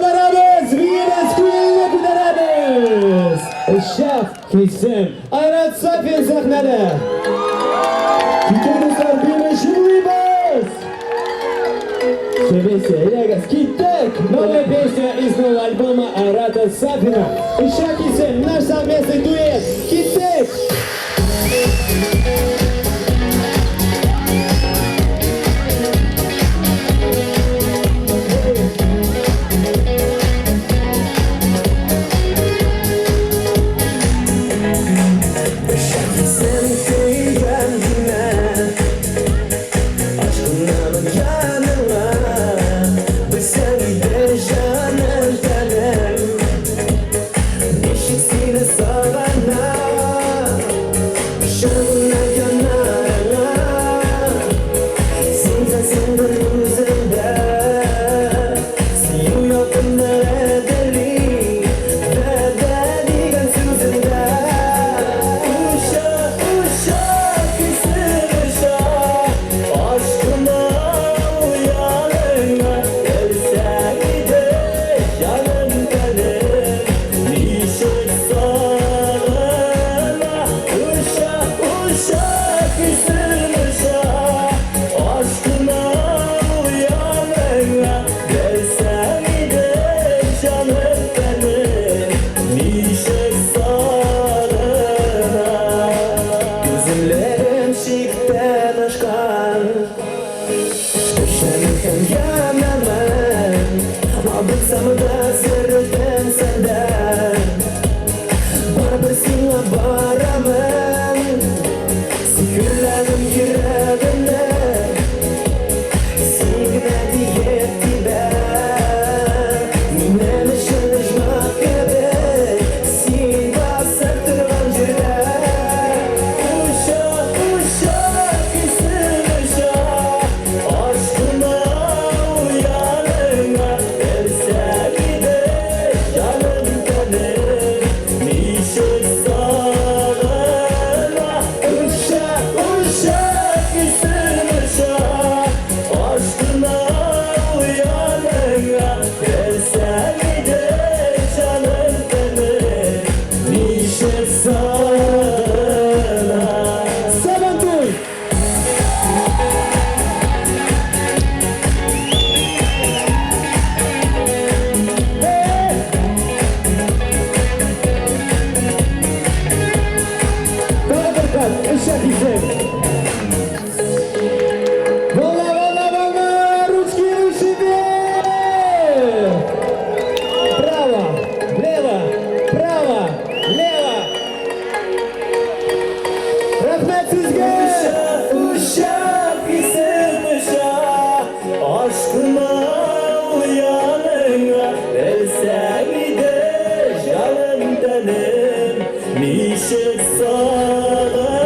барабыз, биибез, күңелне күтәрәбез. Шәп килсен. Айрат Сафин сәхнәдә. Киттек, дуслар, биибез, җырлыйбыз. Все вместе, әйдәгез, киттек! Новая песня из нового альбома Айрата Сафина. Ишак Исем, наш совместный дуэт. Киттек! Сен көйгән димә, Ашкынамын яныңа. Белсәң иде, җаным, тәнем, Ничек сине сагынам. Чыннан янарыңа. Син син бер үземдә. Сөю ялкыны дери. Вәгъдә дигән сүзеңдә. Оча, оча, хисем оча. Aşkına yanına. Gelsen idi canım benim. Ничек сагына. Оча, оча, хисем оча. Aşkına yanına. Gelsen idi canım benim. Ничек сагына. Түземлегем чиктән ашкан. Өшәм һәм янамын. Абынсам да сердән сәндән. Барыбер сиңа барамын. Сихерләдем йөрәгемне. Син генә диеп тибә. Минем өчен оҗмах кебек. Син басып торган җирдә. Оча, оча, хисем оча. Aşkına yanına. Gelsen idi canım benim. Ничек сагына. Оча, оча, хисем оча. Aşkına yanına. Gelsen idi canım benim. Ничек сагына. Сабантуй! Давай, Баркат, Ишак Исем. Волна, волна, волна, ручки выше вверх! Право, лево, право, лево. Рәхмәт сезгә! Оча, хисем оча. Aşkına yanına. Gelsen idi canım benim. Ничек сагына.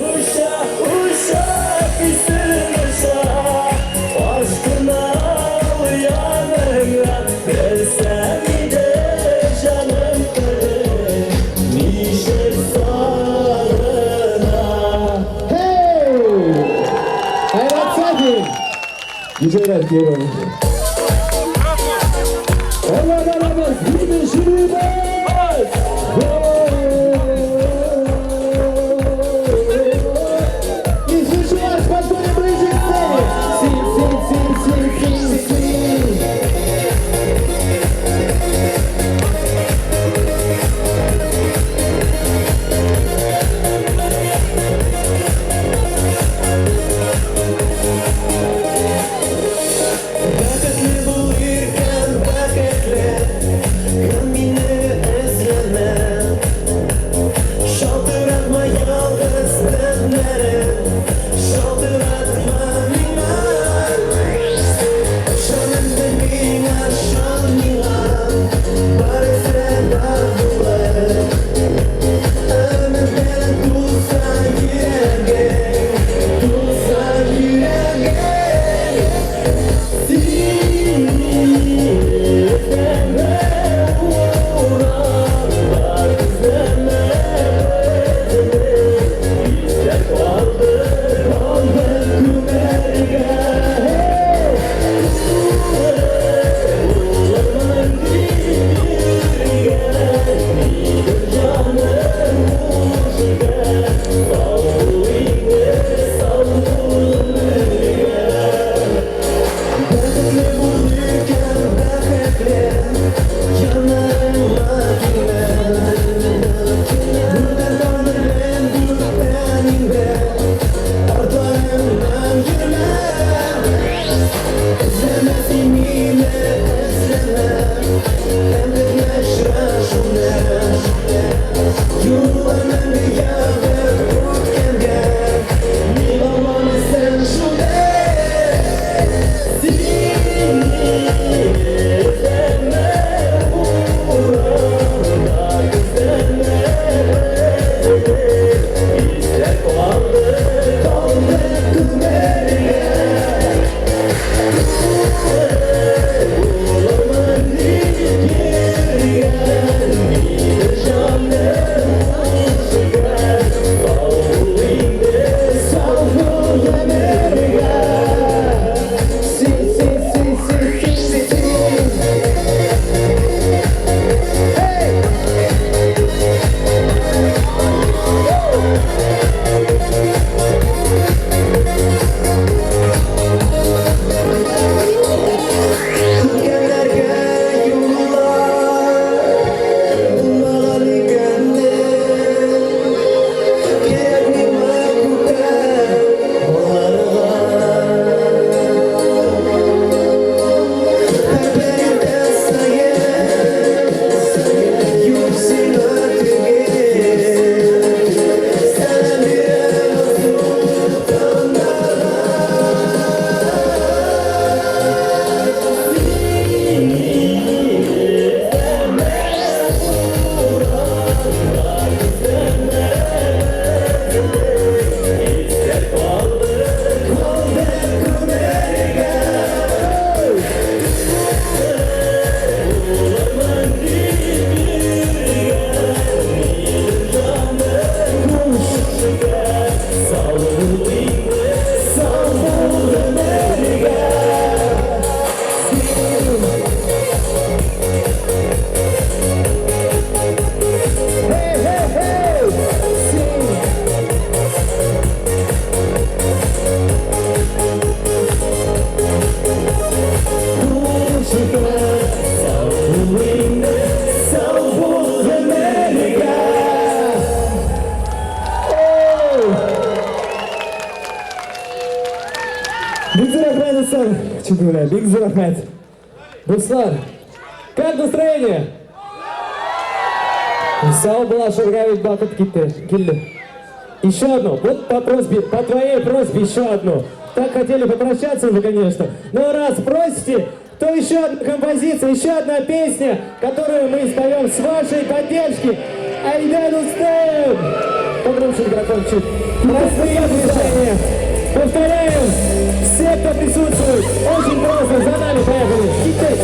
Оча, оча, хисем оча. Aşkına yanına. Gelsen idi canım benim. Ничек сагына. Hey! Айрат Сафин! Диджей Кирилл. Алга барабыз, биибез, җырлыйбыз! И слышу вас, подходим ближе к сцене. Син, син, син, син, син, син. Бәхетле булыр һәм бәхетле. Кем мине Һәм безне очрашуны. Юллар мәңге ябык үткәнгә. Ник аңламыйсың шуны? Сине эзләмә урамда, күзләрне истә калды, Калды күңелгә. Булырмын дип йөргән мине җаным шикәр. Сау бул инде, Сау бул гомергә. Син, син, син, син, син, син. Hey! Үткәннәргә юллар булмаган икәнне. Кирәк миңа күптән аларга. Һәрбер иртә саен юк сиңа түгел. Сәлам бирәм алсу таңнарга. Сине эзләмә урамда, күзләрне истә калды, Калды күңелгә. Булырмын дип йөргән минем җаным шикәр. Сау бул инде, Сау бул гомергә. Син. Hey, hey, hey! Син. Шикәр. Сау бул инде, сау бул гомергә. Оу! Бик зур рәхмәт, дуслар. Чын бик зур рәхмәт. Дуслар, как настроение? Саубуллашырга ведь вакыт китте, килде. Еще одну. Вот по просьбе, по твоей просьбе еще одну. Так хотели попрощаться уже, конечно. Но раз просите, то еще одна композиция, еще одна песня, которую мы споем с вашей поддержки. Әйдә, дустым! Погромче микрофон чуть. Простые движения. Повторяем. Все, кто присутствует, очень просто. За нами поехали. Теперь.